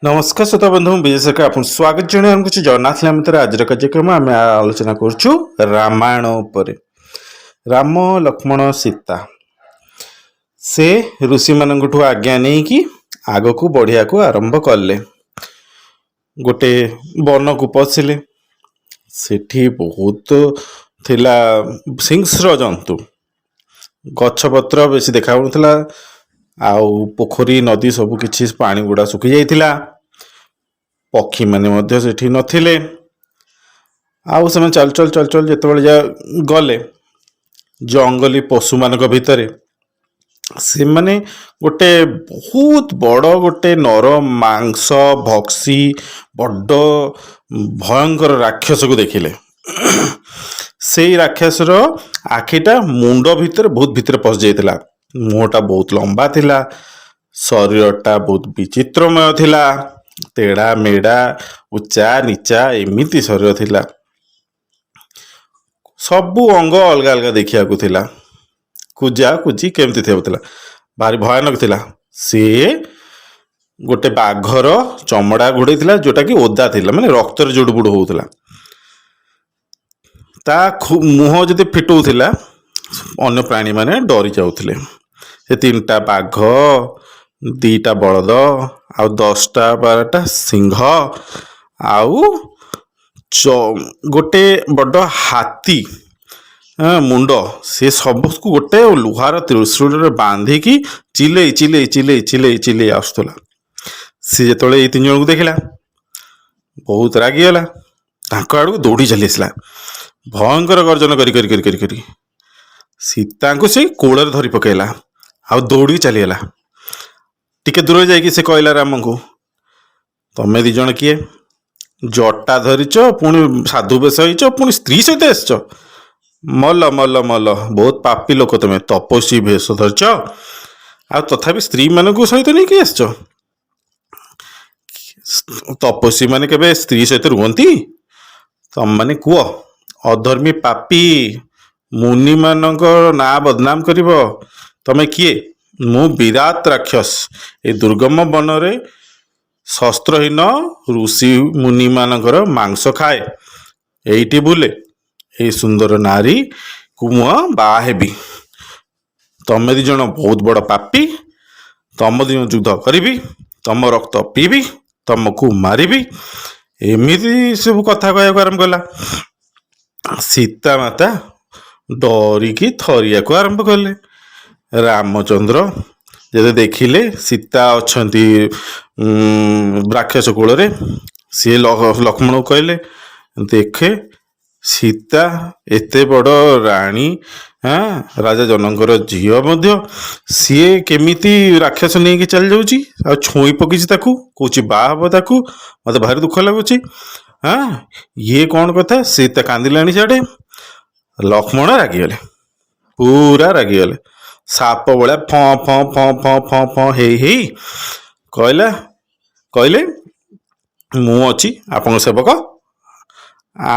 ନମସ୍କାର ଶ୍ରୋତା ବନ୍ଧୁ, ମୁଁ ବିଜୟ ସରକାର, ଆପଣଙ୍କୁ ସ୍ୱାଗତ ଜଣାଇ ଆରମ୍ଭ ଜଗନ୍ନାଥ ଲୀଳାମୃତର ଆଜିର କାର୍ଯ୍ୟକ୍ରମ। ଆମେ ଆଲୋଚନା କରୁଛୁ ରାମାୟଣ ଉପରେ। ରାମ, ଲକ୍ଷ୍ମଣ, ସୀତା ସେ ଋଷିମାନଙ୍କଠୁ ଆଜ୍ଞା ନେଇକି ଆଗକୁ ବଢ଼ିବାକୁ ଆରମ୍ଭ କଲେ। ଗୋଟେ ବନକୁ ପଶିଲେ। ସେଠି ବହୁତ ଥିଲା ହିଂସ୍ର ଜନ୍ତୁ, ଗଛପତ୍ର ବେଶୀ ଦେଖାଯାଉନଥିଲା ଆଉ ପୋଖରୀ, ନଦୀ ସବୁ କିଛି ପାଣି ଗୁଡ଼ା ଶୁଖି ଯାଇଥିଲା। ପକ୍ଷୀମାନେ ମଧ୍ୟ ସେଠି ନଥିଲେ। ଆଉ ସେମାନେ ଚାଲୁ ଚାଲୁ ଚାଲୁ ଚାଲୁ ଯେତେବେଳେ ଯା ଗଲେ ଜଙ୍ଗଲୀ ପଶୁମାନଙ୍କ ଭିତରେ, ସେମାନେ ଗୋଟେ ବହୁତ ବଡ଼ ଗୋଟେ ନର ମାଂସ ଭକ୍ଷୀ ବଡ଼ ଭୟଙ୍କର ରାକ୍ଷସକୁ ଦେଖିଲେ। ସେଇ ରାକ୍ଷସର ଆଖିଟା ମୁଣ୍ଡ ଭିତରେ ବହୁତ ଭିତରେ ପଶିଯାଇଥିଲା, ମୁହଁଟା ବହୁତ ଲମ୍ବା ଥିଲା, ଶରୀରଟା ବହୁତ ବିଚିତ୍ରମୟ ଥିଲା, ତେଢ଼ା ମେଢ଼ା, ଉଚ୍ଚା ନିଚା ଏମିତି ଶରୀର ଥିଲା। ସବୁ ଅଙ୍ଗ ଅଲଗା ଅଲଗା ଦେଖିବାକୁ ଥିଲା, କୁଜା କୁଜି କେମିତି ଥିଲା, ଭାରି ଭୟାନକ ଥିଲା। ସିଏ ଗୋଟେ ବାଘର ଚମଡ଼ା ଘୋଡ଼େଇଥିଲା, ଯୋଉଟାକି ଓଦା ଥିଲା, ମାନେ ରକ୍ତରେ ଜୁଡ଼ୁବୁଡ଼ୁ ହଉଥିଲା। ତା ମୁହଁ ଯଦି ଫିଟଉଥିଲା, ଅନ୍ୟ ପ୍ରାଣୀମାନେ ଡରି ଯାଉଥିଲେ। ସେ ତିନିଟା ବାଘ, ଦିଟା ବଳଦ ଆଉ 10ଟା 12ଟା ସିଂହ ଆଉ ଗୋଟେ ବଡ଼ ହାତୀ ମୁଣ୍ଡ, ସେ ସବୁକୁ ଗୋଟେ ଲୁହାର ତ୍ରିଶୂଳରେ ବାନ୍ଧିକି ଚିଲେଇ ଚିଲେଇ ଚିଲେଇ ଚିଲେଇ ଚିଲେଇ ଆସୁଥିଲା। ସେ ଯେତେବେଳେ ଏଇ ତିନି ଜଣଙ୍କୁ ଦେଖିଲା, ବହୁତ ରାଗିଗଲା। ତାଙ୍କ ଆଡ଼କୁ ଦୌଡ଼ି ଚାଲି ଆସିଲା ଭୟଙ୍କର ଗର୍ଜନ କରି କରି କରି କରି କରି। ସୀତାଙ୍କୁ ସେ କୋଳରେ ଧରି ପକେଇଲା ଆଉ ଦୌଡ଼ିକି ଚାଲିଗଲା। ଟିକେ ଦୂରରେ ଯାଇକି ସେ କହିଲା ରାମଙ୍କୁ, "ତମେ ଦି ଜଣ କିଏ? ଜଟା ଧରିଛ, ପୁଣି ସାଧୁ ବେଶ ହେଇଛ, ପୁଣି ସ୍ତ୍ରୀ ସହିତ ଆସିଛ। ମଲ ମଲ ମଲ, ବହୁତ ପାପି ଲୋକ ତମେ। ତପସ୍ୱୀ ବେଶ ଧରିଛ ଆଉ ତଥାପି ସ୍ତ୍ରୀମାନଙ୍କୁ ସହିତ ନେଇକି ଆସିଛ। ତପସ୍ୱୀ ମାନେ କେବେ ସ୍ତ୍ରୀ ସହିତ ରୁହନ୍ତି? ତମମାନେ କୁହ, ଅଧର୍ମୀ ପାପି, ମୁନିମାନଙ୍କ ନାଁ ବଦନାମ କରିବ, ତମେ କିଏ?" "ମୁଁ ବିରାଟ ରାକ୍ଷସ। ଏ ଦୁର୍ଗମ ବନରେ ଶସ୍ତ୍ରହୀନ ଋଷି ମୁନିମାନଙ୍କର ମାଂସ ଖାଏ, ଏଇଠି ବୁଲେ। ଏଇ ସୁନ୍ଦର ନାରୀକୁ ମୁଁ ବାହା ହେବି। ତମେ ଦି ଜଣ ବହୁତ ବଡ଼ ପାପି। ତମ ଦି ଜଣ ଯୁଦ୍ଧ କରିବି, ତମ ରକ୍ତ ପିଇବି, ତମକୁ ମାରିବି।" ଏମିତି ସବୁ କଥା କହିବାକୁ ଆରମ୍ଭ କଲା। ସୀତା ମାତା ଡରିକି ଥରିବାକୁ ଆରମ୍ଭ କଲେ। ରାମଚନ୍ଦ୍ର ଯେତେ ଦେଖିଲେ ସୀତା ଅଛନ୍ତି ରାକ୍ଷସ କୂଳରେ, ସିଏ ଲକ୍ଷ୍ମଣକୁ କହିଲେ, "ଦେଖେ, ସୀତା ଏତେ ବଡ଼ ରାଣୀ, ହଁ, ରାଜା ଜନକଙ୍କର ଝିଅ ମଧ୍ୟ, ସିଏ କେମିତି ରାକ୍ଷସ ନେଇକି ଚାଲି ଯାଉଛି ଆଉ ଛୁଇଁ ପକେଇଛି ତାକୁ, କହୁଛି ବାହା ହବ ତାକୁ। ମୋତେ ଭାରି ଦୁଃଖ ଲାଗୁଛି। ହଁ, ଇଏ କ'ଣ କଥା? ସୀତା କାନ୍ଦିଲାଣି ସିଆଡ଼େ।" ଲକ୍ଷ୍ମଣ ରାଗିଗଲେ, ପୁରା ରାଗିଗଲେ। ସାପ ଭଳିଆ ଫଁ ଫଁ ଫଁ ଫଁ ଫଁ ଫଁ ହେଇ ହେଇ କହିଲେ, "ମୁଁ ଅଛି ଆପଣଙ୍କ ସେବକ,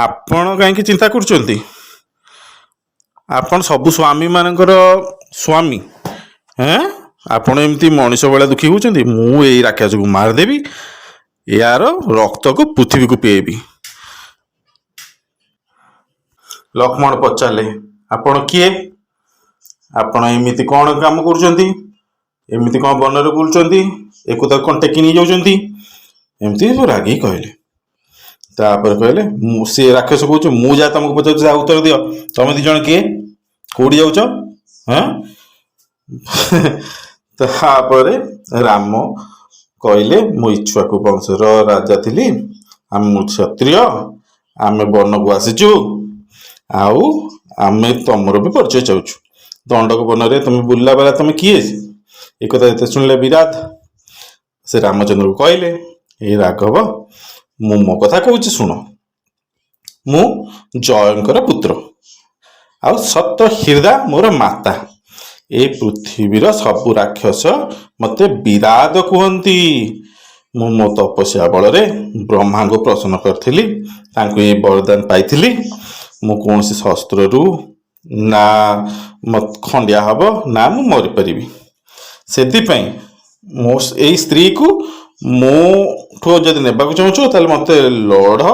ଆପଣ କାହିଁକି ଚିନ୍ତା କରୁଛନ୍ତି? ଆପଣ ସବୁ ସ୍ୱାମୀମାନଙ୍କର ସ୍ୱାମୀ, ହେଁ, ଆପଣ ଏମିତି ମଣିଷ ଭଳିଆ ଦୁଃଖୀ ହେଉଛନ୍ତି? ମୁଁ ଏଇ ରାକ୍ଷସକୁ ମାରିଦେବି, ୟାର ରକ୍ତକୁ ପୃଥିବୀକୁ ପିଏଇବି।" ଲକ୍ଷ୍ମଣ ପଚାରିଲେ, "ଆପଣ କିଏ? ଆପଣ ଏମିତି କ'ଣ କାମ କରୁଛନ୍ତି? ଏମିତି କ'ଣ ବନରେ ବୁଲୁଛନ୍ତି? ଏକୁ ତାକୁ କ'ଣ ଟେକି ନେଇଯାଉଛନ୍ତି?" ଏମିତି ସବୁ ରାଗିକି କହିଲେ। ତାପରେ କହିଲେ, ମୁଁ ସେ ରାକ୍ଷସ କହୁଛି, "ମୁଁ ଯାହା ତମକୁ ପଚାରୁଛି ତା ଉତ୍ତର ଦିଅ। ତମେ ଦି ଜଣ କିଏ? କୋଉଠି ଯାଉଛ?" ହଁ, ତାପରେ ରାମ କହିଲେ, "ମୁଁ ଇକ୍ଷ୍ୱାକୁ ବଂଶର ରାଜା ଥିଲି। ଆମେ ମୁଁ କ୍ଷତ୍ରିୟ, ଆମେ ବନକୁ ଆସିଛୁ ଆଉ ଆମେ ତମର ବି ପରିଚୟ ଚାହୁଁଛୁ। ଦଣ୍ଡକ ବନରେ ତମେ ବୁଲିଲା ବେଳେ ତମେ କିଏ?" ଏ କଥା ଯେତେ ଶୁଣିଲେ ବିରାଟ, ସେ ରାମଚନ୍ଦ୍ରକୁ କହିଲେ, "ଏ ରାଘବ, ମୁଁ ମୋ କଥା କହୁଛି ଶୁଣ। ମୁଁ ଜୟଙ୍କର ପୁତ୍ର ଆଉ ସତ ହୃଦା ମୋର ମାତା। ଏ ପୃଥିବୀର ସବୁ ରାକ୍ଷସ ମୋତେ ବିରାଦ କୁହନ୍ତି। ମୁଁ ମୋ ତପସ୍ୟା ବଳରେ ବ୍ରହ୍ମାଙ୍କୁ ପ୍ରସନ୍ନ କରିଥିଲି, ତାଙ୍କୁ ଏ ବରଦାନ ପାଇଥିଲି। ମୁଁ କୌଣସି ଶସ୍ତ୍ରରୁ ନା ଖଣ୍ଡିଆ ହବ ନା ମୁଁ ମରିପାରିବି। ସେଥିପାଇଁ ମୋ ଏଇ ସ୍ତ୍ରୀକୁ ମୋଠୁ ଯଦି ନେବାକୁ ଚାହୁଁଛ ତାହେଲେ ମୋତେ ଲଢ଼,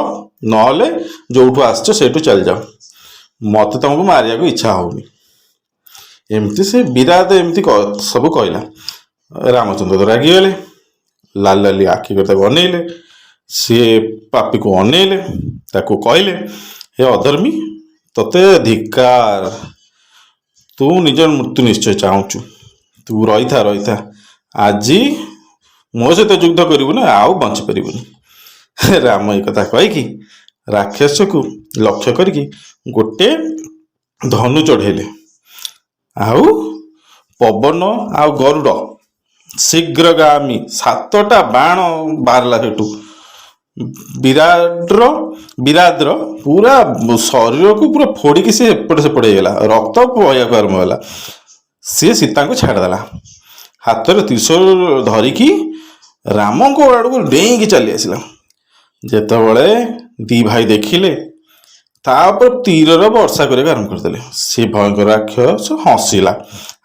ନହେଲେ ଯୋଉଠୁ ଆସିଛ ସେଇଠୁ ଚାଲିଯାଅ, ମୋତେ ତମକୁ ମାରିବାକୁ ଇଚ୍ଛା ହଉନି। ଏମିତି ସେ ବିରାଦ ଏମିତି ସବୁ କହିଲା। ରାମଚନ୍ଦ୍ର ତ ରାଗିଗଲେ, ଲାଲ ଲାଲି ଆଖି କରି ତାକୁ ଅନେଇଲେ। ସିଏ ପାପୀକୁ ଅନେଇଲେ, ତାକୁ କହିଲେ, ହେ ଅଧର୍ମୀ, ତତେ ଧିକ୍କାର, ତୁ ନିଜର ମୃତ୍ୟୁ ନିଶ୍ଚୟ ଚାହୁଁଛୁ। ତୁ ରହିଥା ରହିଥା, ଆଜି ମୋ ସହିତ ଯୁଦ୍ଧ କରିବୁ ନା ଆଉ ବଞ୍ଚିପାରିବୁନି। ରାମ ଏ କଥା କହିକି ରାକ୍ଷସକୁ ଲକ୍ଷ୍ୟ କରିକି ଗୋଟେ ଧନୁ ଚଢ଼େଇଲେ, ଆଉ ପବନ ଆଉ ଗରୁଡ଼ ଶୀଘ୍ରଗାମୀ 7ଟା ବାଣ ବାହାରିଲା ସେଠୁ। ବିରାଟର ପୁରା ଶରୀରକୁ ପୁରା ଫୋଡ଼ିକି ସେ ଏପଟେ ସେପଟେ ହେଇଗଲା, ରକ୍ତ ବହିବାକୁ ଆରମ୍ଭ ହେଲା। ସିଏ ସୀତାଙ୍କୁ ଛାଡ଼ିଦେଲା, ହାତରେ ତ୍ରିଶୂଳ ଧରିକି ରାମଙ୍କ ଆଡ଼କୁ ଡେଇଁକି ଚାଲି ଆସିଲା। ଯେତେବେଳେ ଦି ଭାଇ ଦେଖିଲେ, ତାପରେ ତୀରର ବର୍ଷା କରିବାକୁ ଆରମ୍ଭ କରିଦେଲେ। ସେ ଭୟଙ୍କର ରାକ୍ଷସ ହସିଲା,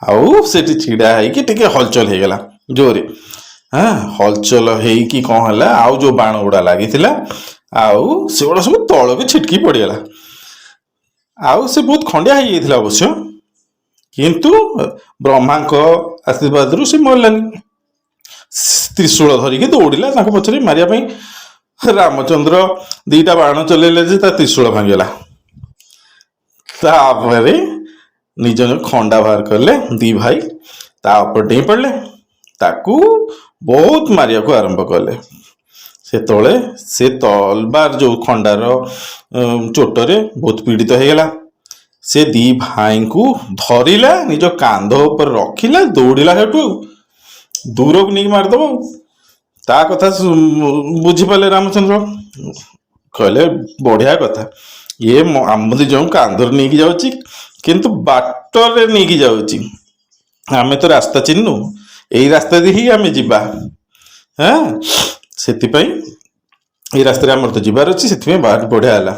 ଆଉ ସେଠି ଛିଡ଼ା ହେଇକି ଟିକେ ହଲଚଲ ହେଇଗଲା ଜୋରେ। ହଁ, ହଲଚଲ ହେଇକି କ'ଣ ହେଲା, ଆଉ ଯୋଉ ବାଣ ଗୁଡ଼ା ଲାଗିଥିଲା ଆଉ ସେଗୁଡ଼ା ସବୁ ତଳକୁ ଛିଟକି ପଡ଼ିଗଲା। ଆଉ ସେ ବହୁତ ଖଣ୍ଡିଆ ହେଇଯାଇଥିଲା ଅବଶ୍ୟ, କିନ୍ତୁ ବ୍ରହ୍ମାଙ୍କ ଆଶୀର୍ବାଦରୁ ସେ ମରିଲାନି। ତ୍ରିଶୂଳ ଧରିକି ଦୌଡ଼ିଲା ତାଙ୍କ ପଛରେ ମାରିବା ପାଇଁ। ରାମଚନ୍ଦ୍ର ଦିଟା ବାଣ ଚଲେଇଲେ ଯେ ତା ତ୍ରିଶୂଳ ଭାଙ୍ଗିଗଲା। ତାପରେ ନିଜ ଖଣ୍ଡା ବାହାର କଲେ ଦି ଭାଇ, ତା ଉପରେ ଡେଇଁ ପଡ଼ିଲେ, ତାକୁ ବହୁତ ମାରିବାକୁ ଆରମ୍ଭ କଲେ। ସେତେବେଳେ ସେ ତଲବାର ଯୋଉ ଖଣ୍ଡାର ଚୋଟରେ ବହୁତ ପୀଡ଼ିତ ହେଇଗଲା। ସେ ଦି ଭାଇଙ୍କୁ ଧରିଲା, ନିଜ କାନ୍ଧ ଉପରେ ରଖିଲା, ଦୌଡ଼ିଲା ସେଠୁ ଦୂରକୁ ନେଇକି ମାରିଦବ ଆଉ। ତା କଥା ବୁଝିପାରିଲେ ରାମଚନ୍ଦ୍ର, କହିଲେ ବଢିଆ କଥା, ଇଏ ଆମ ଦି ଜଣଙ୍କୁ କାନ୍ଧରେ ନେଇକି ଯାଉଛି, କିନ୍ତୁ ବାଟରେ ନେଇକି ଯାଉଛି, ଆମେ ତ ରାସ୍ତା ଚିହ୍ନୁ, ଏଇ ରାସ୍ତା ଦେଇ ହିଁ ଆମେ ଯିବା। ହଁ, ସେଥିପାଇଁ ଏଇ ରାସ୍ତାରେ ଆମର ତ ଯିବାର ଅଛି, ସେଥିପାଇଁ ଭାରି ବଢିଆ ହେଲା,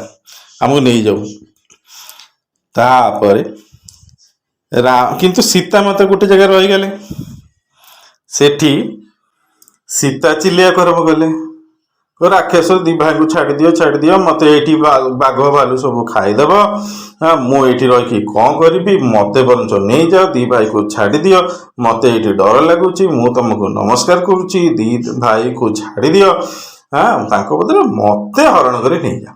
ଆମକୁ ନେଇଯାଉ। ତାପରେ କିନ୍ତୁ ସୀତା ମାତା ଗୋଟେ ଜାଗାରେ ରହିଗଲେ। ସେଠି ସୀତା ଚିଲେଇବାକୁ ଆରମ୍ଭ କଲେ, ରାକ୍ଷସ, ଦି ଭାଇଙ୍କୁ ଛାଡ଼ିଦିଅ, ଛାଡ଼ିଦିଅ, ମତେ ଏଇଠି ବାଘ ଭାଲୁ ସବୁ ଖାଇଦବ। ହଁ, ମୁଁ ଏଇଠି ରହିକି କଣ କରିବି? ମତେ ବରଞ୍ଚ ନେଇଯାଅ, ଦି ଭାଇକୁ ଛାଡ଼ିଦିଅ, ମତେ ଏଇଠି ଡର ଲାଗୁଛି, ମୁଁ ତମକୁ ନମସ୍କାର କରୁଛି, ଦି ଭାଇକୁ ଛାଡ଼ିଦିଅ, ହଁ, ତାଙ୍କ ବଦଳରେ ମତେ ହରଣ କରି ନେଇଯାଅ।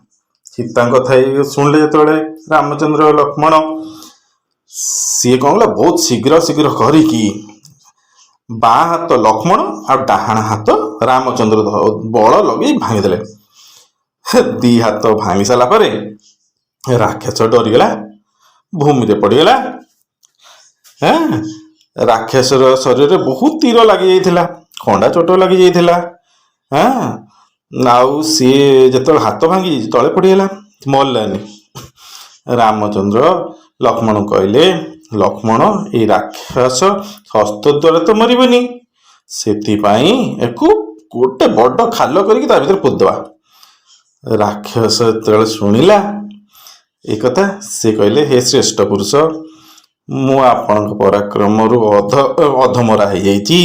ସୀତାଙ୍କ କଥା ଶୁଣିଲେ ଯେତେବେଳେ ରାମଚନ୍ଦ୍ର ଲକ୍ଷ୍ମଣ, ସିଏ କଣ କଲା, ବହୁତ ଶୀଘ୍ର ଶୀଘ୍ର କରିକି ବାଁ ହାତ ଲକ୍ଷ୍ମଣ ଆଉ ଡାହାଣ ହାତ ରାମଚନ୍ଦ୍ର ବଳ ଲଗେଇ ଭାଙ୍ଗିଦେଲେ। ଦି ହାତ ଭାଙ୍ଗି ସାରିଲା ପରେ ରାକ୍ଷସ ଡରିଗଲା, ଭୂମିରେ ପଡ଼ିଗଲା। ହଁ, ରାକ୍ଷସର ଶରୀରରେ ବହୁତ ତୀର ଲାଗି ଯାଇଥିଲା, ଖଣ୍ଡା ଚୋଟ ଲାଗି ଯାଇଥିଲା। ହଁ, ଆଉ ସିଏ ଯେତେବେଳେ ହାତ ଭାଙ୍ଗି ତଳେ ପଡ଼ିଗଲା, ମରିଲାନି। ରାମଚନ୍ଦ୍ର ଲକ୍ଷ୍ମଣ କହିଲେ, ଲକ୍ଷ୍ମଣ, ଏଇ ରାକ୍ଷସ ଶସ୍ତ୍ର ଦ୍ୱାରା ତ ମରିବନି, ସେଥିପାଇଁ ଏକୁ ଗୋଟେ ବଡ ଖାଲ କରିକି ତା ଭିତରେ ପୋତିଦେବା। ରାକ୍ଷସ ଯେତେବେଳେ ଶୁଣିଲା ଏ କଥା, ସେ କହିଲେ, ହେ ଶ୍ରେଷ୍ଠ ପୁରୁଷ, ମୁଁ ଆପଣଙ୍କ ପରାକ୍ରମରୁ ଅଧମରା ହେଇଯାଇଛି।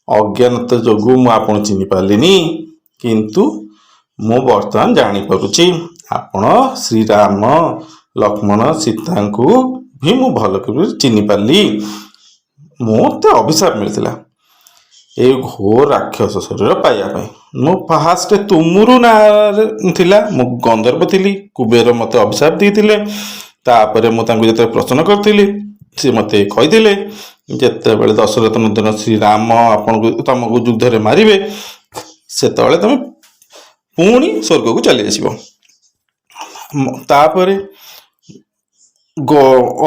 ଅଜ୍ଞାନତା ଯୋଗୁଁ ମୁଁ ଆପଣଙ୍କୁ ଚିହ୍ନି ପାରିଲିନି, କିନ୍ତୁ ମୁଁ ବର୍ତ୍ତମାନ ଜାଣିପାରୁଛି ଆପଣ ଶ୍ରୀରାମ ଲକ୍ଷ୍ମଣ ସୀତାଙ୍କୁ ବି ମୁଁ ଭଲ କରି ଚିହ୍ନି ପାରିଲି। ମୋତେ ଅଭିଶାପ ମିଳିଥିଲା ଏଇ ଘୋର ରାକ୍ଷସ ଶରୀର ପାଇବା ପାଇଁ। ମୁଁ ଫାଷ୍ଟ ତୁମୁରୁ ନାଁରେ ଥିଲା, ମୁଁ ଗନ୍ଧର୍ବ ଥିଲି। କୁବେର ମୋତେ ଅଭିଶାପ ଦେଇଥିଲେ। ତାପରେ ମୁଁ ତାଙ୍କୁ ଯେତେବେଳେ ପ୍ରଶ୍ନ କରିଥିଲି, ସେ ମୋତେ କହିଥିଲେ, ଯେତେବେଳେ ଦଶରଥ ନନ୍ଦନ ଶ୍ରୀରାମ ଆପଣଙ୍କୁ ତମକୁ ଯୁଦ୍ଧରେ ମାରିବେ, ସେତେବେଳେ ତମେ ପୁଣି ସ୍ୱର୍ଗକୁ ଚାଲି ଆସିବ। ତାପରେ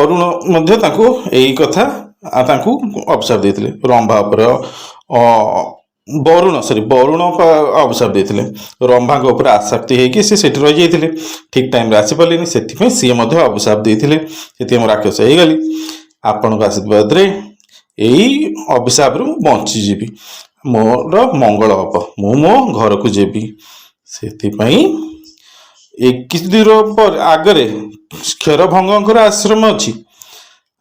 ଅରୁଣ ମଧ୍ୟ ତାଙ୍କୁ ଏଇ କଥା ତାଙ୍କୁ ଅଭିଶାପ ଦେଇଥିଲେ। ରମ୍ଭା ଉପରେ ବରୁଣ, ସରି, ବରୁଣ ଅଭିଶାପ ଦେଇଥିଲେ। ରମ୍ଭାଙ୍କ ଉପରେ ଆସକ୍ତି ହେଇକି ସେ ସେଠି ରହିଯାଇଥିଲେ, ଠିକ ଟାଇମରେ ଆସିପାରିଲେନି, ସେଥିପାଇଁ ସିଏ ମଧ୍ୟ ଅଭିଶାପ ଦେଇଥିଲେ। ସେଥିପାଇଁ ମୁଁ ରାକ୍ଷସ ହେଇଗଲି। ଆପଣଙ୍କ ଆଶୀର୍ବାଦରେ ଏଇ ଅଭିଶାପରୁ ମୁଁ ବଞ୍ଚିଯିବି, ମୋର ମଙ୍ଗଳ ହବ, ମୁଁ ମୋ ଘରକୁ ଯିବି। ସେଥିପାଇଁ ଏ କିଛି ଦୂର ପରେ ଆଗରେ କ୍ଷୀରଭଙ୍ଗଙ୍କର ଆଶ୍ରମ ଅଛି,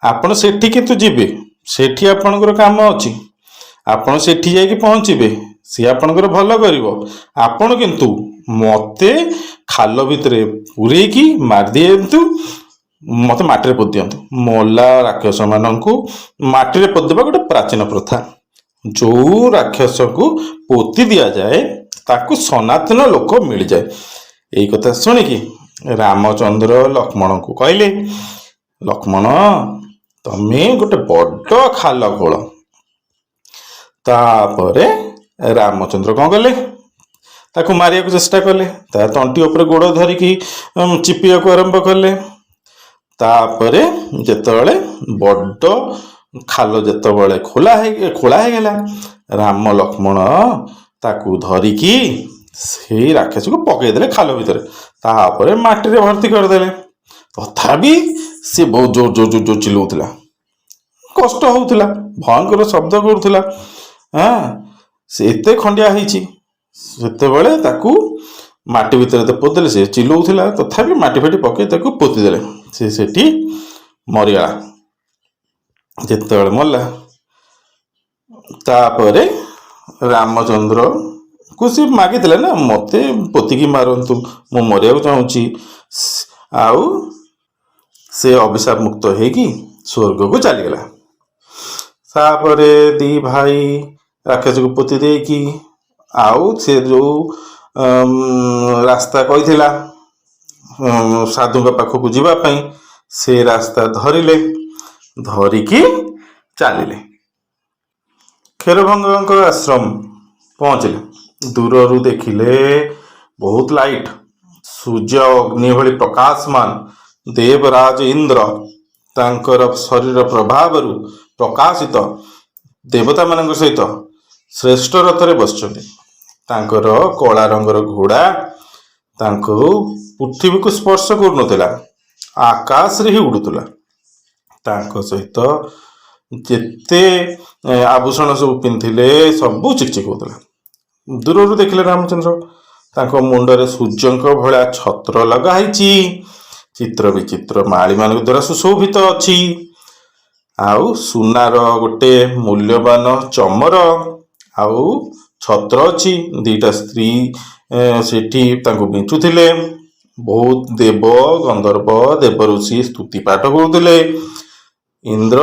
ଆପଣ ସେଠି କିନ୍ତୁ ଯିବେ, ସେଠି ଆପଣଙ୍କର କାମ ଅଛି, ଆପଣ ସେଠି ଯାଇକି ପହଞ୍ଚିବେ। ସିଏ ଆପଣଙ୍କର ଭଲ କରିବ। ଆପଣ କିନ୍ତୁ ମୋତେ ଖାଲ ଭିତରେ ପୂରେଇକି ମାରିଦିଅନ୍ତୁ, ମୋତେ ମାଟିରେ ପୋତି ଦିଅନ୍ତୁ। ମଲା ରାକ୍ଷସମାନଙ୍କୁ ମାଟିରେ ପୋତିଦେବା ଗୋଟେ ପ୍ରାଚୀନ ପ୍ରଥା। ଯୋଉ ରାକ୍ଷସକୁ ପୋତି ଦିଆଯାଏ, ତାକୁ ସନାତନ ଲୋକ ମିଳିଯାଏ। ଏଇ କଥା ଶୁଣିକି ରାମଚନ୍ଦ୍ର ଲକ୍ଷ୍ମଣଙ୍କୁ କହିଲେ, "ଲକ୍ଷ୍ମଣ, ତମେ ଗୋଟେ ବଡ଼ ଖାଲ ଖୋଳ।" ତାପରେ ରାମଚନ୍ଦ୍ର କ'ଣ କଲେ? ତାକୁ ମାରିବାକୁ ଚେଷ୍ଟା କଲେ। ତା ତଣ୍ଟି ଉପରେ ଗୋଡ଼ ଧରିକି ଚିପିବାକୁ ଆରମ୍ଭ କଲେ। ତାପରେ ଯେତେବେଳେ ବଡ଼ ଖାଲ ଯେତେବେଳେ ଖୋଳା ହେଇଗଲା, ରାମ ଲକ୍ଷ୍ମଣ ତାକୁ ଧରିକି ସେଇ ରାକ୍ଷସକୁ ପକେଇଦେଲେ ଖାଲ ଭିତରେ। ତାପରେ ମାଟିରେ ଭର୍ତ୍ତି କରିଦେଲେ। ତଥାପି ସେ ବହୁତ ଜୋର ଜୋର ଜୋର ଜୋର ଚିଲଉଥିଲା, କଷ୍ଟ ହଉଥିଲା, ଭୟଙ୍କର ଶବ୍ଦ କରୁଥିଲା। ହଁ, ସେ ଏତେ ଖଣ୍ଡିଆ ହେଇଛି। ସେତେବେଳେ ତାକୁ ମାଟି ଭିତରେ ତ ପୋତିଦେଲେ, ସେ ଚିଲଉଥିଲା। ତଥାପି ମାଟି ଫାଟି ପକେଇ ତାକୁ ପୋତିଦେଲେ। ସେ ସେଠି ମରିଗଲା। ଯେତେବେଳେ ମଲା, ତାପରେ ରାମଚନ୍ଦ୍ରକୁ ସେ ମାଗିଥିଲେ ନା, "ମୋତେ ପୋତିକି ମାରନ୍ତୁ, ମୁଁ ମରିବାକୁ ଚାହୁଁଛି।" ଆଉ ସେ ଅଭିଶାପ ମୁକ୍ତ ହେଇକି ସ୍ୱର୍ଗକୁ ଚାଲିଗଲା। ତାପରେ ଦି ଭାଇ ରାକ୍ଷସକୁ ପୋତି ଦେଇକି ଆଉ ସେ ଯୋଉ ରାସ୍ତା କହିଥିଲା ସାଧୁଙ୍କ ପାଖକୁ ଯିବା ପାଇଁ, ସେ ରାସ୍ତା ଧରିଲେ। ଧରିକି ଚାଲିଲେ। କ୍ଷେରଭଙ୍ଗଙ୍କ ଆଶ୍ରମ ପହଞ୍ଚିଲେ। ଦୂରରୁ ଦେଖିଲେ ବହୁତ ଲାଇଟ୍, ସୂର୍ଯ୍ୟ ଅଗ୍ନି ଭଳି ପ୍ରକାଶମାନ ଦେବରାଜ ଇନ୍ଦ୍ର ତାଙ୍କର ଶରୀର ପ୍ରଭାବରୁ ପ୍ରକାଶିତ ଦେବତାମାନଙ୍କ ସହିତ ଶ୍ରେଷ୍ଠ ରଥରେ ବସିଛନ୍ତି। ତାଙ୍କର କଳା ରଙ୍ଗର ଘୋଡ଼ା ତାଙ୍କୁ ପୃଥିବୀକୁ ସ୍ପର୍ଶ କରୁନଥିଲା, ଆକାଶରେ ହିଁ ଉଡୁଥିଲା। ତାଙ୍କ ସହିତ ଯେତେ ଆଭୂଷଣ ସବୁ ପିନ୍ଧିଲେ, ସବୁ ଚିକଚିକ ହଉଥିଲା। ଦୂରରୁ ଦେଖିଲେ ରାମଚନ୍ଦ୍ର, ତାଙ୍କ ମୁଣ୍ଡରେ ସୂର୍ଯ୍ୟଙ୍କ ଭଳିଆ ଛତ୍ର ଲଗା ହେଇଛି, ଚିତ୍ର ବିଚିତ୍ର ମାଳିମାନଙ୍କ ଦ୍ୱାରା ସୁଶୋଭିତ ଅଛି, ଆଉ ସୁନାର ଗୋଟେ ମୂଲ୍ୟବାନ ଚମର ଆଉ ଛତ୍ର ଅଛି। ଦିଟା ସ୍ତ୍ରୀ ସେଠି ତାଙ୍କୁ ବିଞ୍ଚୁଥିଲେ। ବହୁତ ଦେବ, ଗନ୍ଧର୍ବ, ଦେବ ଋଷି ସ୍ତୁତି ପାଠ କରୁଥିଲେ। ଇନ୍ଦ୍ର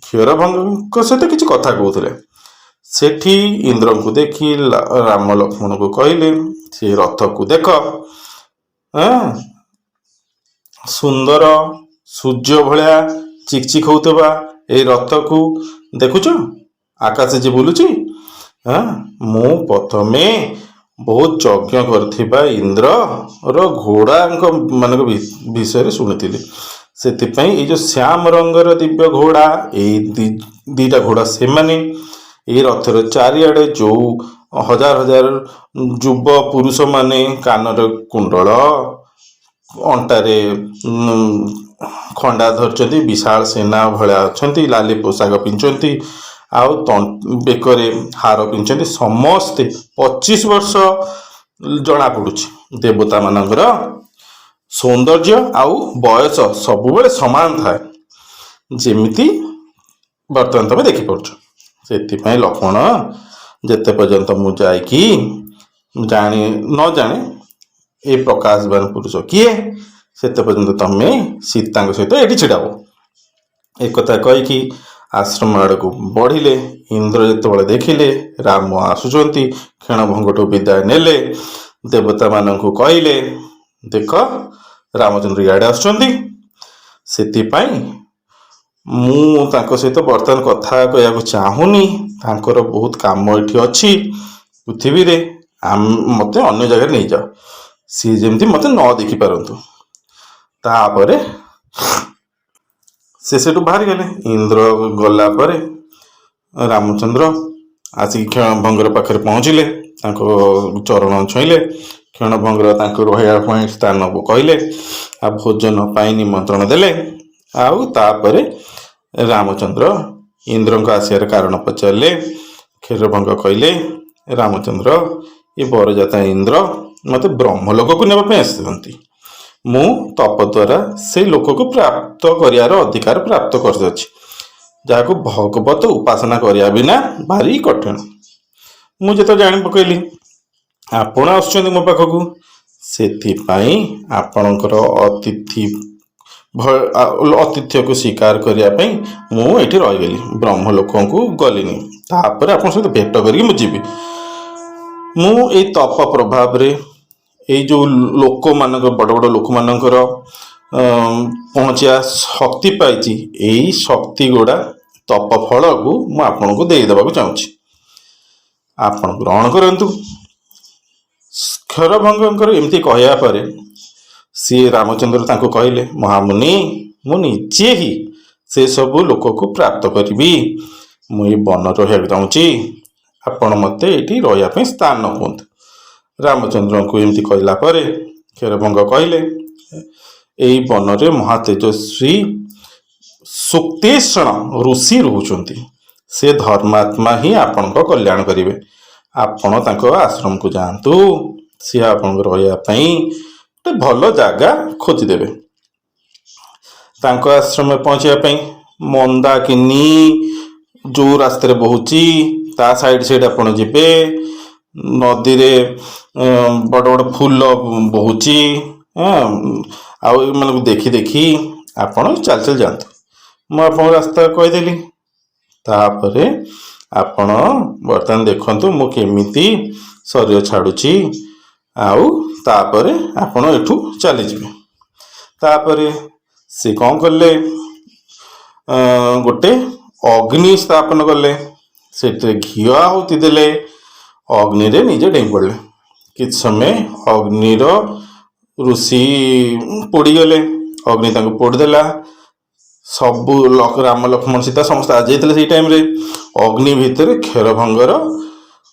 କ୍ଷୀରଭଙ୍ଗଙ୍କ ସହିତ କିଛି କଥା କହୁଥିଲେ। ସେଠି ଇନ୍ଦ୍ରଙ୍କୁ ଦେଖି ରାମ ଲକ୍ଷ୍ମଣଙ୍କୁ କହିଲେ, "ସେ ରଥକୁ ଦେଖ, ହଁ, ସୁନ୍ଦର ସୂର୍ଯ୍ୟ ଭଳିଆ ଚିକ୍ ଚିକ୍ ହଉଥିବା ଏଇ ରଥକୁ ଦେଖୁଛ, ଆକାଶେ ଯେ ବୁଲୁଛି? ହଁ, ମୁଁ ପ୍ରଥମେ ବହୁତ ଯଜ୍ଞ କରିଥିବା ଇନ୍ଦ୍ରର ଘୋଡ଼ାଙ୍କ ମାନଙ୍କ ବିଷୟରେ ଶୁଣିଥିଲି। ସେଥିପାଇଁ ଏଇ ଯୋଉ ଶ୍ୟାମ ରଙ୍ଗର ଦିବ୍ୟ ଘୋଡ଼ା, ଏଇ ଦିଟା ଘୋଡ଼ା ସେମାନେ। ଏଇ ରଥର ଚାରିଆଡ଼େ ଯୋଉ ହଜାର ହଜାର ଯୁବ ପୁରୁଷମାନେ କାନରେ କୁଣ୍ଡଳ, ଅଣ୍ଟାରେ ଖଣ୍ଡା ଧରିଛନ୍ତି, ବିଶାଳ ସେନା ଭଳିଆ ଅଛନ୍ତି, ଲାଲି ପୋଷାକ ପିନ୍ଧିଛନ୍ତି ଆଉ ବେକରେ ହାର ପିନ୍ଧିଛନ୍ତି, ସମସ୍ତେ 25 ବର୍ଷ ଜଣା ପଡୁଛି। ଦେବତା ମାନଙ୍କର ସୌନ୍ଦର୍ଯ୍ୟ ଆଉ ବୟସ ସବୁବେଳେ ସମାନ ଥାଏ, ଯେମିତି ବର୍ତ୍ତମାନ ତମେ ଦେଖିପାରୁଛ। ସେଥିପାଇଁ ଲକ୍ଷ୍ମଣ, ଯେତେ ପର୍ଯ୍ୟନ୍ତ ମୁଁ ଯାଇକି ଜାଣି ନ ଜାଣେ ଏ ପ୍ରକାଶବାନ ପୁରୁଷ କିଏ, ସେତେ ପର୍ଯ୍ୟନ୍ତ ତମେ ସୀତାଙ୍କ ସହିତ ଏଠି ଛିଡ଼ା ହୁଅ।" ଏକଥା କହିକି ଆଶ୍ରମ ଆଡ଼କୁ ବଢ଼ିଲେ। ଇନ୍ଦ୍ର ଯେତେବେଳେ ଦେଖିଲେ ରାମ ଆସୁଛନ୍ତି, କ୍ଷଣଭଙ୍ଗଠୁ ବିଦାୟ ନେଲେ। ଦେବତାମାନଙ୍କୁ କହିଲେ, "ଦେଖ, ରାମଚନ୍ଦ୍ର ଇଆଡ଼େ ଆସୁଛନ୍ତି। ସେଥିପାଇଁ ମୁଁ ତାଙ୍କ ସହିତ ବର୍ତ୍ତମାନ କଥା କହିବାକୁ ଚାହୁଁନି। ତାଙ୍କର ବହୁତ କାମ ଏଠି ଅଛି ପୃଥିବୀରେ। ମୋତେ ଅନ୍ୟ ଜାଗାରେ ନେଇଯାଅ, ସିଏ ଯେମିତି ମୋତେ ନ ଦେଖିପାରନ୍ତୁ।" ତାପରେ ସେ ସେଠୁ ବାହାରିଗଲେ। ଇନ୍ଦ୍ର ଗଲା ପରେ ରାମଚନ୍ଦ୍ର ଆସିକି କ୍ଷଣଭଙ୍ଗର ପାଖରେ ପହଞ୍ଚିଲେ। ତାଙ୍କ ଚରଣ ଛୁଇଁଲେ। କ୍ଷଣଭଙ୍ଗର ତାଙ୍କୁ ରହିବା ପାଇଁ ସ୍ଥାନ କହିଲେ ଆଉ ଭୋଜନ ପାଇଁ ନିମନ୍ତ୍ରଣ ଦେଲେ। ଆଉ ତାପରେ ରାମଚନ୍ଦ୍ର ଇନ୍ଦ୍ରଙ୍କ ଆସିବାର କାରଣ ପଚାରିଲେ। କ୍ଷୀରଭଙ୍ଗ କହିଲେ, "ରାମଚନ୍ଦ୍ର, ଏ ବରଯାତା ଇନ୍ଦ୍ର ମୋତେ ବ୍ରହ୍ମଲୋକକୁ ନେବା ପାଇଁ ଆସିଛନ୍ତି। ମୁଁ ତପ ଦ୍ୱାରା ସେଇ ଲୋକକୁ ପ୍ରାପ୍ତ କରିବାର ଅଧିକାର ପ୍ରାପ୍ତ କରିଅଛି, ଯାହାକୁ ଭଗବତ ଉପାସନା କରିବା ବିନା ଭାରି କଠିନ। ମୁଁ ଯେତେବେଳେ ଜାଣି ପକେଇଲି ଆପଣ ଆସୁଛନ୍ତି ମୋ ପାଖକୁ, ସେଥିପାଇଁ ଆପଣଙ୍କର ଅତିଥି ଅତିଥ୍ୟକୁ ସ୍ୱୀକାର କରିବା ପାଇଁ ମୁଁ ଏଠି ରହିଗଲି, ବ୍ରହ୍ମଲୋକଙ୍କୁ ଗଲିନି। ତାପରେ ଆପଣଙ୍କ ସହିତ ଭେଟ କରିକି ମୁଁ ଯିବି। ମୁଁ ଏଇ ତପ ପ୍ରଭାବରେ, ଏଇ ଯେଉଁ ଲୋକମାନଙ୍କ, ବଡ଼ ବଡ଼ ଲୋକମାନଙ୍କର ପହଞ୍ଚିବା ଶକ୍ତି ପାଇଛି, ଏଇ ଶକ୍ତି ଗୁଡ଼ା ତପ ଫଳକୁ ମୁଁ ଆପଣଙ୍କୁ ଦେଇଦେବାକୁ ଚାହୁଁଛି, ଆପଣ ଗ୍ରହଣ କରନ୍ତୁ। କ୍ଷରଭଙ୍ଗଙ୍କର ଏମିତି କହିବା ପରେ ସିଏ ରାମଚନ୍ଦ୍ର ତାଙ୍କୁ କହିଲେ, ମହାମୁନି, ମୁଁ ନିଜେ ହିଁ ସେସବୁ ଲୋକକୁ ପ୍ରାପ୍ତ କରିବି। ମୁଁ ଏଇ ବନରେ ରହିବାକୁ ଚାହୁଁଛି, ଆପଣ ମୋତେ ଏଇଠି ରହିବା ପାଇଁ ସ୍ଥାନ କୁହନ୍ତୁ। ରାମଚନ୍ଦ୍ରଙ୍କୁ ଏମିତି କହିଲା ପରେ କ୍ଷରଭଙ୍ଗ କହିଲେ, ଏଇ ବନରେ ମହା ତେଜସ୍ୱୀ ସୁତୀକ୍ଷ୍ଣ ଋଷି ରହୁଛନ୍ତି। ସେ ଧର୍ମାତ୍ମା ହିଁ ଆପଣଙ୍କ କଲ୍ୟାଣ କରିବେ। ଆପଣ ତାଙ୍କ ଆଶ୍ରମକୁ ଯାଆନ୍ତୁ, ସିଏ ଆପଣଙ୍କୁ ରହିବା ପାଇଁ ଗୋଟେ ଭଲ ଜାଗା ଖୋଜିଦେବେ। ତାଙ୍କ ଆଶ୍ରମରେ ପହଞ୍ଚିବା ପାଇଁ ମନ୍ଦାକିନୀ ଯେଉଁ ରାସ୍ତାରେ ବହୁଛି, ତା ସାଇଡ୍ ସାଇଡ୍ ଆପଣ ଯିବେ। ନଦୀରେ ବଡ଼ ବଡ଼ ଫୁଲ ବହୁଛି, ହଁ, ଆଉ ଏମାନଙ୍କୁ ଦେଖି ଦେଖି ଆପଣ ଚାଲି ଚାଲି ଯାଆନ୍ତୁ। ମୁଁ ଆପଣଙ୍କୁ ରାସ୍ତା କହିଦେଲି। ତାପରେ ଆପଣ ବର୍ତ୍ତମାନ ଦେଖନ୍ତୁ ମୁଁ କେମିତି ଶରୀର ଛାଡ଼ୁଛି, ଆଉ ତାପରେ ଆପଣ ଏଠୁ ଚାଲିଯିବେ। ତାପରେ ସେ କ'ଣ କଲେ? ଗୋଟେ ଅଗ୍ନି ସ୍ଥାପନ କଲେ, ସେଥିରେ ଘିଅ ଆହୁତି ଦେଲେ, ଅଗ୍ନିରେ ନିଜେ ଡେଇଁ ପଡ଼ିଲେ। କିଛି ସମୟ ଅଗ୍ନିର ଋଷି ପୋଡ଼ିଗଲେ, ଅଗ୍ନି ତାଙ୍କୁ ପୋଡ଼ିଦେଲା। ସବୁ ରାମ, ଲକ୍ଷ୍ମଣ, ସୀତା ସମସ୍ତେ ଆସିଯାଇଥିଲେ ସେଇ ଟାଇମରେ। ଅଗ୍ନି ଭିତରେ କ୍ଷରଭଙ୍ଗର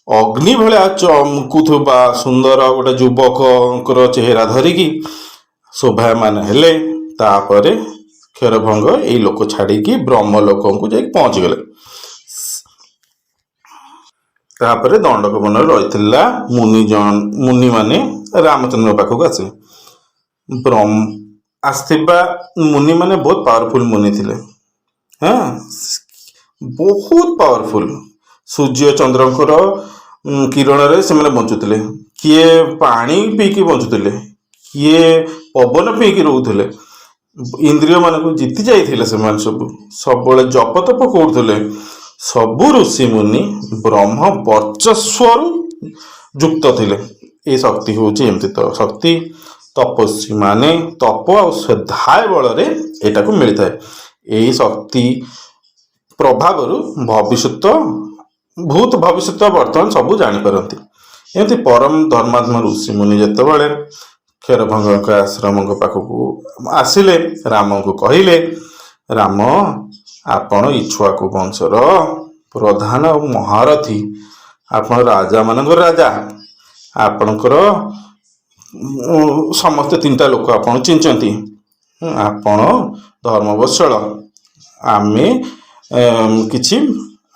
ଅଗ୍ନି ଭଳିଆ ଚମକୁଥିବା ସୁନ୍ଦର ଗୋଟେ ଯୁବକଙ୍କର ଚେହେରା ଧରିକି ଶୋଭାୟମାନ ହେଲେ। ତାପରେ କ୍ଷରଭଙ୍ଗ ଏଇ ଲୋକ ଛାଡ଼ିକି ବ୍ରହ୍ମ ଲୋକଙ୍କୁ ଯାଇକି ପହଞ୍ଚିଗଲେ। ତାପରେ ଦଣ୍ଡକ ବନରେ ରହିଥିଲା ମୁନି ଜଣ, ମୁନିମାନେ ରାମଚନ୍ଦ୍ରଙ୍କ ପାଖକୁ ଆସିଲେ। ବ୍ରହ୍ମ ଆସିଥିବା ମୁନିମାନେ ବହୁତ ପାୱାରଫୁଲ ମୁନି ଥିଲେ, ହଁ, ବହୁତ ପାୱାରଫୁଲ। ସୂର୍ଯ୍ୟ ଚନ୍ଦ୍ରଙ୍କର କିରଣରେ ସେମାନେ ବଞ୍ଚୁଥିଲେ, କିଏ ପାଣି ପିଇକି ବଞ୍ଚୁଥିଲେ, କିଏ ପବନ ପିଇକି ରହୁଥିଲେ। ଇନ୍ଦ୍ରିୟମାନଙ୍କୁ ଜିତି ଯାଇଥିଲେ ସେମାନେ ସବୁ, ସବୁବେଳେ ଜପ ତପ କରୁଥିଲେ। ସବୁ ଋଷି ମୁନି ବ୍ରହ୍ମ ବର୍ଚସ୍ୱରୁ ଯୁକ୍ତ ଥିଲେ। ଏ ଶକ୍ତି ହେଉଛି ଏମିତି ତ ଶକ୍ତି, ତପସ୍ୱୀ ମାନେ ତପ ଆଉ ସ୍ୱାଧ୍ୟାୟ ବଳରେ ଏଇଟାକୁ ମିଳିଥାଏ। ଏଇ ଶକ୍ତି ପ୍ରଭାବରୁ ଭବିଷ୍ୟତ, ଭୂତ, ଭବିଷ୍ୟତ, ବର୍ତ୍ତମାନ ସବୁ ଜାଣିପାରନ୍ତି। ଏମିତି ପରମ ଧର୍ମାତ୍ମା ଋଷିମୁନି ଯେତେବେଳେ କ୍ଷରଭଙ୍ଗଙ୍କ ଆଶ୍ରମଙ୍କ ପାଖକୁ ଆସିଲେ, ରାମଙ୍କୁ କହିଲେ, ରାମ, ଆପଣ ଇକ୍ଷ୍ୱାକୁ ବଂଶର ପ୍ରଧାନ ଆଉ ମହାରଥୀ, ଆପଣ ରାଜାମାନଙ୍କର ରାଜା, ଆପଣଙ୍କର ସମସ୍ତେ ତିନିଟା ଲୋକ ଆପଣ ଚିହ୍ନିଛନ୍ତି, ଆପଣ ଧର୍ମବତ୍ସଳ। ଆମେ କିଛି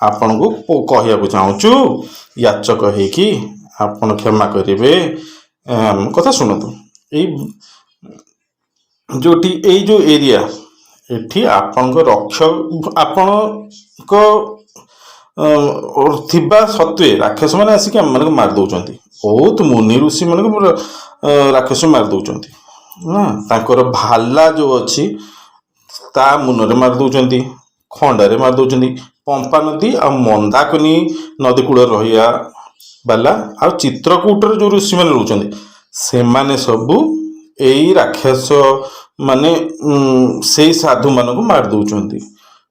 ଆପଣଙ୍କୁ କହିବାକୁ ଚାହୁଁଛୁ ଯାଚକ ହେଇକି, ଆପଣ କ୍ଷମା କରିବେ, କଥା ଶୁଣନ୍ତୁ। ଏଇ ଯୋଉଠି ଏଇ ଯୋଉ ଏରିଆ, ଏଠି ଆପଣଙ୍କ ରକ୍ଷ ଆପଣଙ୍କ ଥିବା ସତ୍ତ୍ୱେ ରାକ୍ଷସମାନେ ଆସିକି ଆମମାନଙ୍କୁ ମାରି ଦଉଛନ୍ତି। ବହୁତ ମୁନି ଋଷିମାନଙ୍କୁ ପୁରା ରାକ୍ଷସ ମାରି ଦଉଛନ୍ତି। ହଁ, ତାଙ୍କର ଭାଲା ଯୋଉ ଅଛି, ତା ମୁନରେ ମାରି ଦଉଛନ୍ତି, ଖଣ୍ଡାରେ ମାରି ଦଉଛନ୍ତି। ପମ୍ପା ନଦୀ ଆଉ ମନ୍ଦାକିନୀ ନଦୀ କୂଳରେ ରହିବା ବାଲା ଆଉ ଚିତ୍ରକୂଟରେ ଯୋଉ ଋଷିମାନେ ରହୁଛନ୍ତି, ସେମାନେ ସବୁ ଏଇ ରାକ୍ଷସ ମାନେ ସେଇ ସାଧୁମାନଙ୍କୁ ମାରି ଦଉଛନ୍ତି,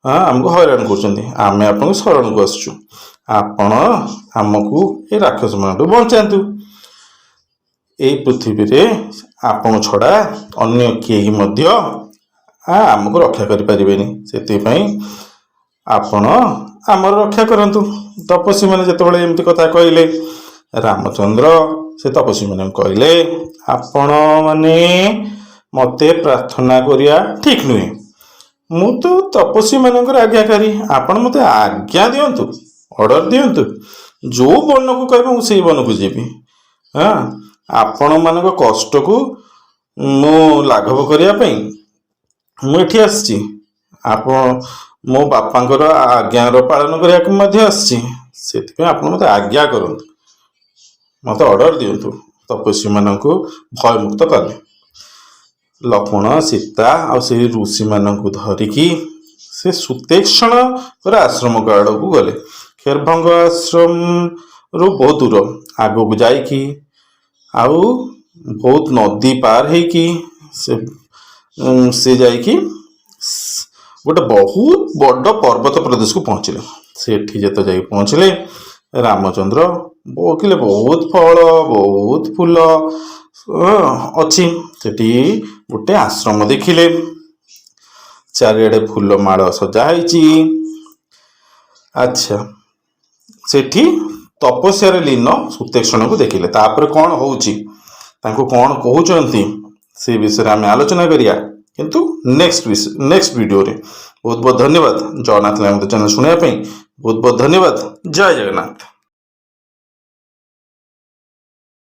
ହଁ, ଆମକୁ ହଇରାଣ କରୁଛନ୍ତି। ଆମେ ଆପଣଙ୍କ ଶରଣକୁ ଆସୁଛୁ, ଆପଣ ଆମକୁ ଏ ରାକ୍ଷସମାନଙ୍କଠୁ ବଞ୍ଚାନ୍ତୁ। ଏଇ ପୃଥିବୀରେ ଆପଣ ଛଡ଼ା ଅନ୍ୟ କେହି ମଧ୍ୟ ଆମକୁ ରକ୍ଷା କରିପାରିବେନି, ସେଥିପାଇଁ ଆପଣ ଆମର ରକ୍ଷା କରନ୍ତୁ। ତପସ୍ୱୀମାନେ ଯେତେବେଳେ ଏମିତି କଥା କହିଲେ, ରାମଚନ୍ଦ୍ର ସେ ତପସ୍ୱୀମାନଙ୍କୁ କହିଲେ, ଆପଣମାନେ ମୋତେ ପ୍ରାର୍ଥନା କରିବା ଠିକ୍ ନୁହେଁ। ମୁଁ ତ ତପସ୍ୱୀମାନଙ୍କର ଆଜ୍ଞାକାରୀ। ଆପଣ ମୋତେ ଆଜ୍ଞା ଦିଅନ୍ତୁ, ଅର୍ଡ଼ର ଦିଅନ୍ତୁ, ଯେଉଁ ବନକୁ କହିବେ ମୁଁ ସେଇ ବନକୁ ଯିବି। ହଁ, ଆପଣମାନଙ୍କ କଷ୍ଟକୁ ମୁଁ ଲାଘବ କରିବା ପାଇଁ ମୁଁ ଏଠି ଆସିଛି। ଆପଣ ମୋ ବାପାଙ୍କର ଆଜ୍ଞାର ପାଳନ କରିବାକୁ ମଧ୍ୟ ଆସିଛି। ସେଥିପାଇଁ ଆପଣ ମୋତେ ଆଜ୍ଞା କରନ୍ତୁ। ମୋତେ ଅର୍ଡ଼ର ଦିଅନ୍ତୁ। ତପସ୍ୱୀମାନଙ୍କୁ ଭୟମୁକ୍ତ କଲେ। ଲକ୍ଷ୍ମଣ, ସୀତା ଆଉ ସେଇ ଋଷିମାନଙ୍କୁ ଧରିକି ସେ ସୁତୀକ୍ଷ୍ଣଙ୍କର ଆଶ୍ରମ ଆଡ଼କୁ ଗଲେ। ଖେରଭଙ୍ଗ ଆଶ୍ରମରୁ ବହୁତ ଦୂର ଆଗକୁ ଯାଇକି ଆଉ ବହୁତ ନଦୀ ପାର ହେଇକି ସେ ଯାଇକି ଗୋଟେ ବହୁତ ବଡ଼ ପର୍ବତ ପ୍ରଦେଶକୁ ପହଞ୍ଚିଲେ। ସେଠି ଯେତେ ଯାଇକି ପହଞ୍ଚିଲେ, ରାମଚନ୍ଦ୍ର ଦେଖିଲେ ବହୁତ ଫଳ, ବହୁତ ଫୁଲ ଅଛି। ସେଠି ଗୋଟେ ଆଶ୍ରମ ଦେଖିଲେ। ଚାରିଆଡ଼େ ଫୁଲ ମାଳ ସଜା ହେଇଛି। ଆଚ୍ଛା, ସେଠି ତପସ୍ୟାରେ ଲୀନ ସୁତୀକ୍ଷ୍ଣକୁ ଦେଖିଲେ। ତାପରେ କ'ଣ ହଉଛି, ତାଙ୍କୁ କ'ଣ କହୁଛନ୍ତି, ସେ ବିଷୟରେ ଆମେ ଆଲୋଚନା କରିବା, କିନ୍ତୁ ନେକ୍ସଟ ଭିଡ଼ିଓରେ। ବହୁତ ବହୁତ ଧନ୍ୟବାଦ। ଜଗନ୍ନାଥ ଚ୍ୟାନେଲ ଶୁଣିବା ପାଇଁ ବହୁତ ବହୁତ ଧନ୍ୟବାଦ। ଜୟ ଜଗନ୍ନାଥ।